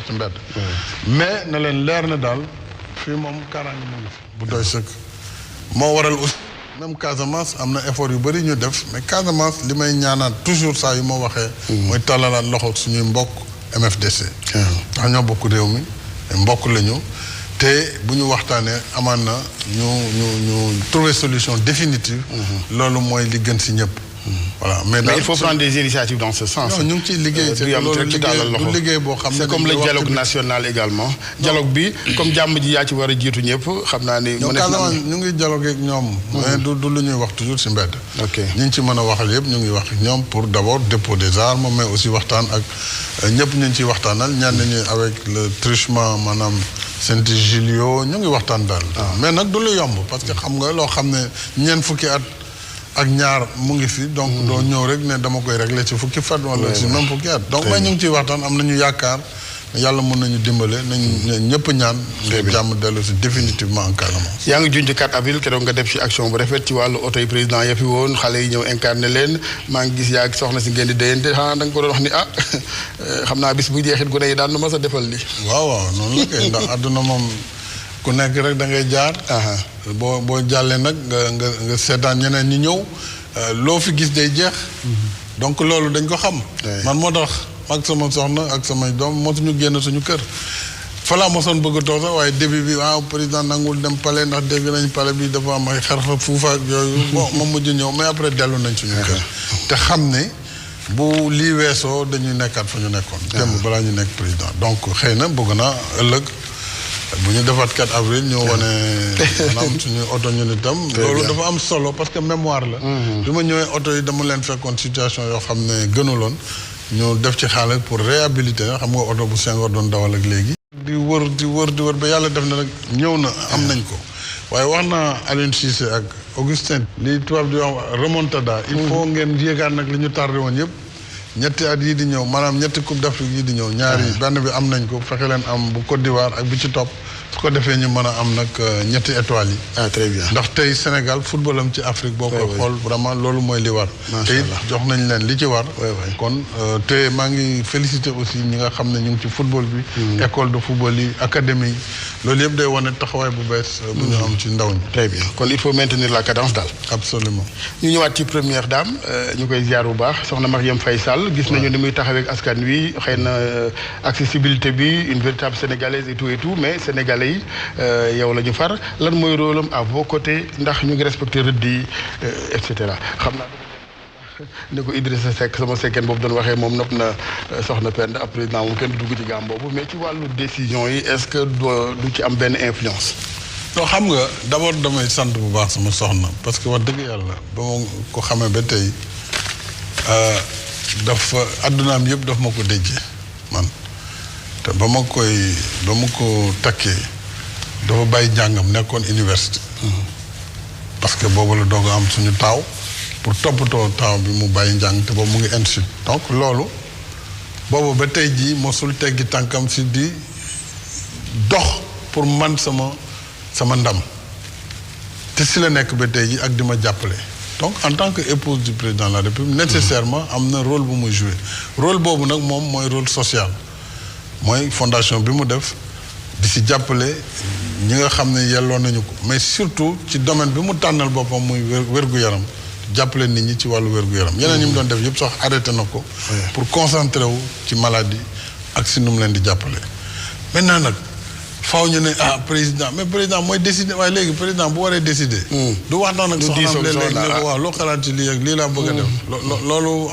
ci mbedd. mais na leen leer na daal fii moom kaaraange mu ngi fi bu doy sëkk. moo waral aussi même Casamance am na effort yu bëri ñu def mais Casamance li may ñaanaat toujours saa yu ma waxee. mooy tàllalaat loxo suñuy mbokk MFDC. ndax ñoo bokk réew mi mbokk lañu. te bu ñu waxtaanee amaan na ñu trouver solution définitive. loolu mooy li gën si ñëpp. voilà mais il faut prendre des initiatives dans ce sens. non ñu ngi ciy liggéey c'est loolu liggéey boo xam ne c'est comme le dialogue national également. dialogue bi comme jàmm ji yaa ci war a jiitu ñëpp xam naa ni. ñu ngi dialogue ak ñoom. mais du lu ñuy wax toujours si mbedd. ok ñi ñu ci mën a waxal yëpp ñu ngi wax ak ñoom pour d'abord dépôt des armes mais aussi waxtaan ak ñëpp ñu ngi ciy waxtaanal ñenn ñi avec le truchement maanaam. Saint-Gilio ñu ngi waxtaan daal. mais nag du lu yomb parce que xam nga loo xam ne ñeent fukki at ak ñaar mu ngi fi. donc doo ñëw rek ne dama koy régler ci fukki fan. wala ci même fukki at. donc mais ñu ngi ciy waxtaan am nañu yaakaar yàlla mën nañu dimbale nañ ñëpp ñaan. jàmm dellu si définitivement en Casamance. yaa ngi junj 4 avril keroog nga def ci action bu rafet ci wàllu oto yi président ya fi woon xale yi ñëw incarné leen maa ngi gis yaa soxna si ngeen di déyante xanaa da nga ko doon wax ni xam naa bis bu jeexit gune yi daan na ma sa defal li waaw noonu la kay ndax àdduna moom ku nekk rek da ngay jaar. boo jàllee nag nga seetaan ñeneen ñi ñëw loo fi gis day jeex. donc loolu dañ ko xam. man moo tax ak sama soxna ak samay doom mosuñu génn suñu kër. falaa mosoon bëgg a toog sax waaye début bi waaw président nangul dem palais ndax dégg nañ palais bi dafa am ay xarfa fuufa ak yooyu. bon ma mujj ñëw mais après dellu nañ suñu kër. te xam ne bu lii weesoo dañuy nekkaat fa ñu nekkoon. démb balaa ñu nekk président donc xëy na bëgg naa ëllëg. bu ñu defaat 4 avril ñu wane maanaam suñu oto ñu ni tam loolu dafa am solo parce que mémoire la bi ma ñëwee oto yi dama leen fekkoon situation yoo xam ne gënuloon ñu def ci xaalis pour réhabiliter xam nga oto bu Senghor doon dawal ak léegi di wër ba yàlla def na rek ñëw na am nañ ko waaye wax naa Aliou Cissé ak Augustin li tubaab di wax remontada il faut ngeen yéegaat nag li ñu tardé woon yëpp ñetti at yii di ñëw maanaam ñetti coupe d'Afrique yii di ñëw ñaari benn bi am nañ ko fexe leen am bu Côte d'Ivoire ak bi ci topp su ko defee ñu mën a am nag ñetti étoiles yi. Très bien ndax tey Sénégal football am ci Afrique boo koy xool vraiment loolu mooy li war. te it jox nañ leen li ci war. kon te maa ngi féliciter aussi ñi nga xam ne ñu ngi ci football bi. école de football yi académie yi loolu yëpp day wane taxawaay bu bees. bu ñu am ci ndaw ñi. très bien kon il faut maintenir la cadence daal. absolument ñu ñëwaat ci première dame ñu koy ziar bu baax soxna Marième Faye Sall. gis nañu ni muy taxawee ak askan wi xëy na accessibilité bi une véritable sénégalaise et tout mais sénégalais yi yow la ñu far lan mooy rôle am à vos côtés ndax ñu ngi respecté rëdd yi et cetera xam naa ne ko Idrissa Seck sama sekkeen boobu doon waxee moom nopp na soxna Penda ab président moom kenn du dugg ci gaam boobu mais ci wàllu décision yi est-ce que du ci am benn influence. non xam nga d'abord damay sant bu baax sama soxna parce que wax dëgg yàlla ba ma ko xamee ba tey. dafa addunaam yëpp daf ma ko déjee man te ba ma ko takkee dafa bàyyi jàngam nekkoon université parce que boobu la doog a am suñu taaw pour toppatoo taaw bi mu bàyyi njàng te boobu mu ngi institut donc loolu boobu ba tey jii mosul teggi tànkam si di dox pour man sama ndam te si la nekk ba tey jii ak di ma jàppale donc en tant que épouse du président de la République nécessairement am na rôle bu muy jouer rôle boobu nag moom mooy rôle social mooy fondation bi mu def di si jàppale ñi nga xam ne yelloo nañu ko mais surtout ci domaine bi mu tànnal boppam muy wér-gu-yaram jàppale nit ñi ci wàllu wér-gu-yaram yeneen ñi mu doon def yëpp sax arrêté na ko pour concentrer wu ci maladie ak si nu mu leen di jàppale maintenant nag faaw ñu ne président mais président mooy décider waaye léegi président bu waree décider. du waxtaan ak soxnaam léeg-léeg ne ko waaw loo xalaat ci lii ak lii laa bëgg a def. loolu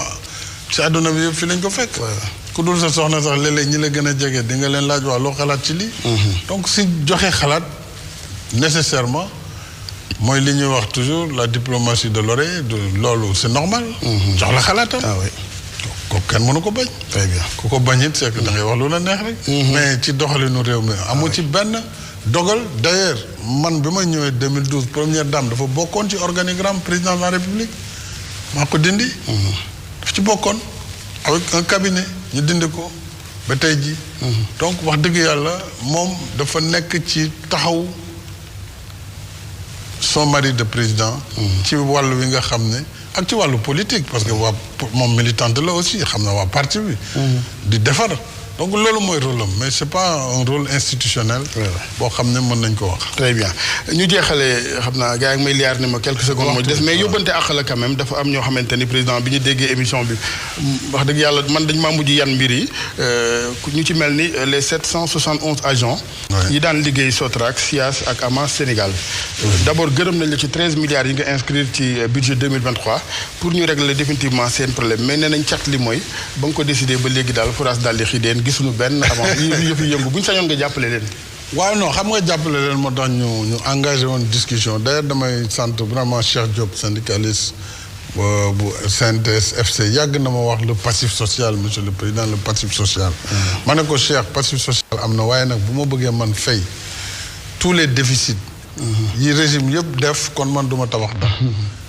ci àdduna bi yëpp fi lañ ko fekk. ku dul sa soxna sax léeg-léeg ñi la gën a jege di nga leen laaj waaw loo xalaat ci lii. donc si joxe xalaat nécessairement mooy li ñuy wax toujours la diplomatie de l'oreille loolu c'est normal. jox la xalaatam. kooku kenn mënu ko bañ. très bien ku ko bañ it c'est que da ngay wax lu la neex rek. mais ci doxalinu réew mi amu ci benn dogal d'ailleurs man bi ma ñëwee 2012 première dame dafa bokkoon ci organigramme président de la République maa ko dindi. daf ci bokkoon avec un cabinet ñu dindi ko ba tey ji donc wax dëgg yàlla moom dafa nekk ci taxaw son mari de président. ci wàllu wi nga xam ne. ak ci wàllu politique parce que waa moom militante la aussi xam na waa parti bi. di defar donc loolu mooy rôle am mais c'est pas un rôle institutionnel. boo xam ne mën nañ ko wax. très bien ñu jeexalee xam naa gars yi may liyaar ne ma quelques secondes moo des mais yóbbante àq la quand même dafa am ñoo xamante ni président bi ñu déggee émission bi wax dëgg yàlla man dañ maa mujj yan mbir yi ñu ci mel ni les 771 agents. yi daan liggéey Sotrac SIAS ak AMA Sénégal. d'abord gërëm nañ la ci 13 milliards yi nga inscrire ci budget 2023 pour ñu régler définitivement seen problème mais nee nañ cat li mooy ba nga ko décidé ba léegi daal forage daal di xideen gisuñu benn avant yëf yi yëngu bu ñu sañoon nga jàppale leen. waaw non xam nga jàppale leen moo tax ñu engagé woon discussion d'ailleurs damay sant vraiment Cheikh Diop syndicaliste bu CNTS FC yàgg na ma wax le passif social monsieur le président le passif social. ma ne ko Cheikh passif social am na waaye nag bu ma bëggee man fay tous les déficits. yi régime yëpp def kon man du ma tabax dara.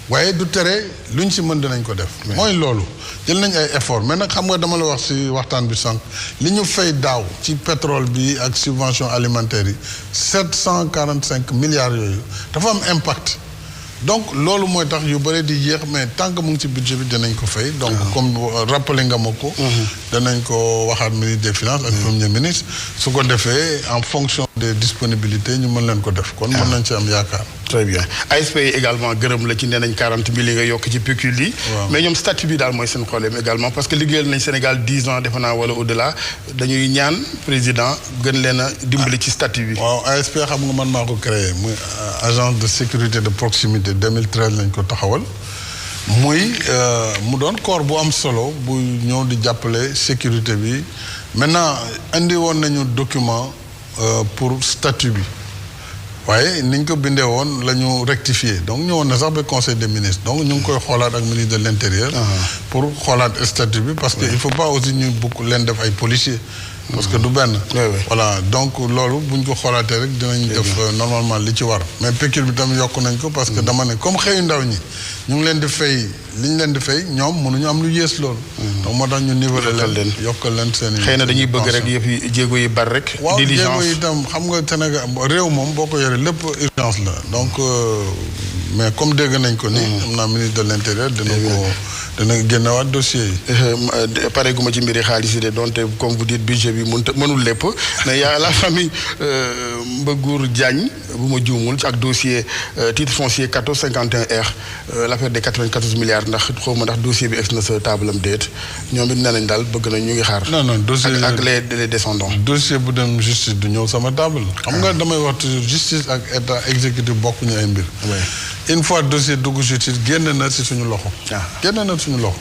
waaye du tere luñ si mën dinañ ko def. mooy loolu jël nañ ay effort mais nag xam nga dama la wax si waxtaan bi sànq li ñu fay daaw ci pétrole bi ak subvention alimentaire yi 745 milliards yooyu dafa am impact. donc loolu mooy tax yu bëri di yéex mais tant que mu ngi ci budget bi dinañ ko fay. donc comme rappelé nga ma ko. danañ ko waxaat ministre des finances ak premier ministre. su ko defee en fonction des disponibilités ñu mën leen ko def. kon mën nañ ci am yaakaar. très bien ASP yi également gërëm la ci nee nañ 40 000 yi nga yokk ci pécule yi. mais ñoom statut bi daal mooy seen problème également parce que liggéeyal nañ Sénégal 10 ans defe naa wala au delà dañuy ñaan président gën leen a dimbali ci statut bi. waaw ASP xam nga man maa ko créé muy agence de sécurité de proximité 2013 lañ ko taxawal. muy mu doon corps bu am solo bu ñëw di jàppale sécurité bi maintenant indi woon nañu document pour statut bi. waaye ni ñu ko bindee woon la ñu rectifier donc ñëwoon na sax ba conseil des ministres donc ñu ngi koy xoolaat ak ministre de l'intérieur. pour xoolaat statut bi parce que il faut pas aussi ñu bugg leen def ay policiers. parce que du benn. voilà donc loolu bu ñu ko xoolaatee rek dinañ def normalement li ci war. mais pécule bi tam yokk nañ ko parce que dama ne comme xëyu ndaw ñi ñu ngi leen di fay li ñu leen di fay ñoom mënuñu am lu yées loolu. donc moo tax ñu niveler leen yokkal leen seen i. xëy na dañuy bëgg rek yëpp yi jéego yi bari rek. diligence waaw jéego yi itam xam nga Sénégal réew moom boo ko yoree lépp urgence la donc mais comme dégg nañ ko ni am naa ministre de l'intérieur dina génnewaat dossier yi. pare gu ma ci mbiri xaalis yi de donte comme vous dites budget bi mënul lépp mais y a la famille Mbëggour Diagne bu ma juumul ak dossier titre foncier 1451R l'affaire des 94 milliards ndax xaw ma ndax dossier bi egg na sa table am déet ñoom it nee nañ daal bëgg nañ ñu ngi xaar. non dossier ak les descendants. dossier bu dem justice du ñëw sama table. xam nga damay wax toujours justice ak état exécutif bokkuñu ay mbir. une fois dossier dugg justice génn na si suñu loxo. génn na suñu loxo.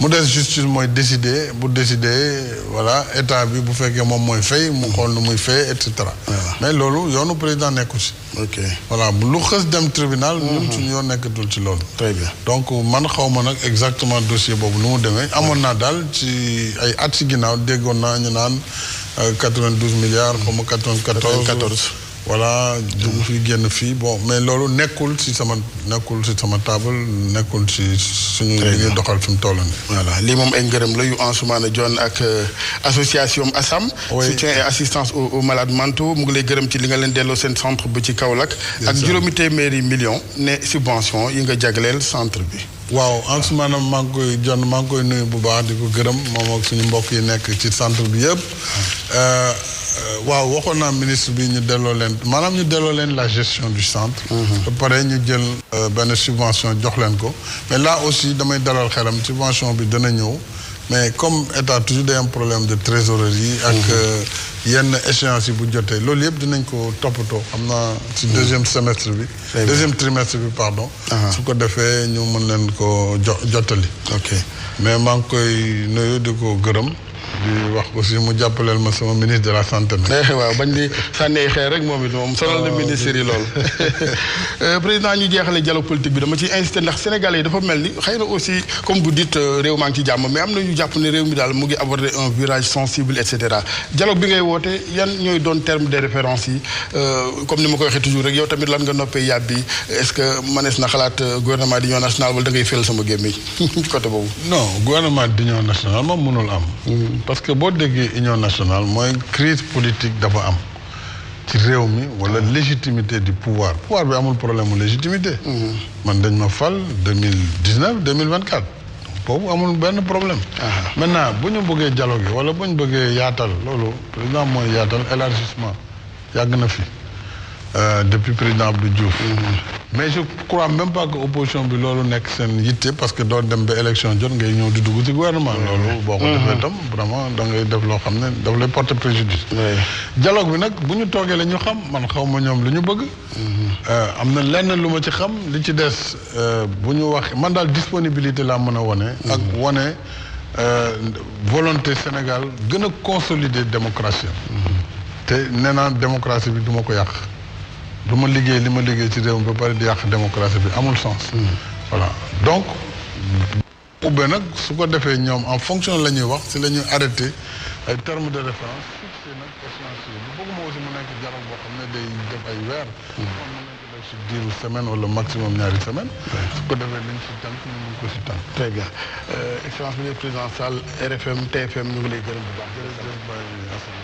mu des justice mooy décider bu décider voilà état bi bu fekkee moom mooy fay mu xool nu muy fay et cetera. mais loolu yoonu président nekku si. ok voilà lu xës dem tribunal. ñun suñu yoon nekkatul ci loolu. très bien donc man xaw ma nag exactement dossier boobu nu mu demee. amoon naa daal ci ay at ci ginnaaw déggoon naa ñu naan 92 milliards xaw ma 94. voilà dugg fi génn fii bon mais loolu nekkul ci sama table nekkul ci suñu li ñuy doxal fi mu toll nii. voilà lii moom ay ngërëm la yu Ansoumana Dione ak association ASAM. soutien et assistance aux malades mentaux mu ngi lay gërëm ci li nga leen delloo seen centre bi ci Kaolack. ak juróomi téeméeri millions ne subvention yi nga jagleel centre bi. waaw Ansoumana maa ngi koy nuyu bu baax di ko gërëm moom ak suñu mbokk yi nekk ci centre bi yëpp. waaw waxoon naa ministre bi ñu delloo leen la gestion du centre. ba pare ñu jël benn subvention jox leen ko mais là aussi damay dalal xelam subvention bi dana ñëw mais comme état toujours day am problème de trésorerie ak yenn échéance yi bu jotee loolu yëpp dinañ ko toppatoo xam naa ci deuxième trimestre bi pardon. su ko defee ñu mën leen ko jottali. ok mais maa ngi koy nuyu di ko gërëm. di wax aussi mu jàppaleel ma sama ministre de la santé nag. waaw bañ di sànni ay xeer rek moom it moom sonal na ministère yi lool. président ñu jeexale dialogue politique bi dama ciy insisté ndax sénégalais yi dafa mel ni xëy na aussi comme vous dites réew maa ngi ci jàmm mais am na ñu jàpp ne réew mi daal mu ngi aborder un virage sensible et cetera dialogue bi ngay woote yan ñooy doon terme de référence yi comme ni ma koy waxee toujours rek yow tamit lan nga noppee yàbbi est-ce que mënees na xalaat gouvernement d'union nationale wala da ngay fël sama gémmiñ ci côté boobu. non gouvernement d'union nationale moom mënul am. parce que boo déggee union nationale mooy crise politique dafa am ci réew mi wala légitimité du pouvoir bi amul problème mu légitimité. man dañ ma fal 2019 2024 boobu amul benn problème. maintenant bu ñu bëggee dialogue yi wala bu ñu bëggee yaatal loolu président mooy yaatal élargissement yàgg na fi depuis président Abdou Diouf. mais je crois même pas que opposition bi loolu nekk seen yitte parce que doo dem ba élection jot ngay ñëw di dugg ci gouvernement. loolu boo ko defee tam vraiment da ngay def loo xam ne daf lay porter préjudice. dialogue bi nag bu ñu toogee la ñu xam man xaw ma ñoom lu ñu bëgg. am na lenn lu ma ci xam li ci des bu ñu wax man daal disponibilité laa mën a wane. ak wane volonté Sénégal gën a consolider démocratie. te nee naa démocratie bi du ma ko yàq. du ma liggéey li ma liggéey ci réew mi ba pare di yàq démocratie bi amul sens. voilà donc. ubbee nag su ko defee ñoom en fonction la ñuy wax si la ñuy arrêté ay termes de référence fixé nag échéancier bu bëgguma aussi mu nekk dialogue boo xam ne day def ay weer. moom mën nañ ko def si diiru semaine wala maximum ñaari semaine. su ko defee liñ si tànk ñu mun ko si tànk. très bien excellence bi président Sall RFM TFM ñu ngi lay gërëm bu baax. jërëjëf Baye Assane.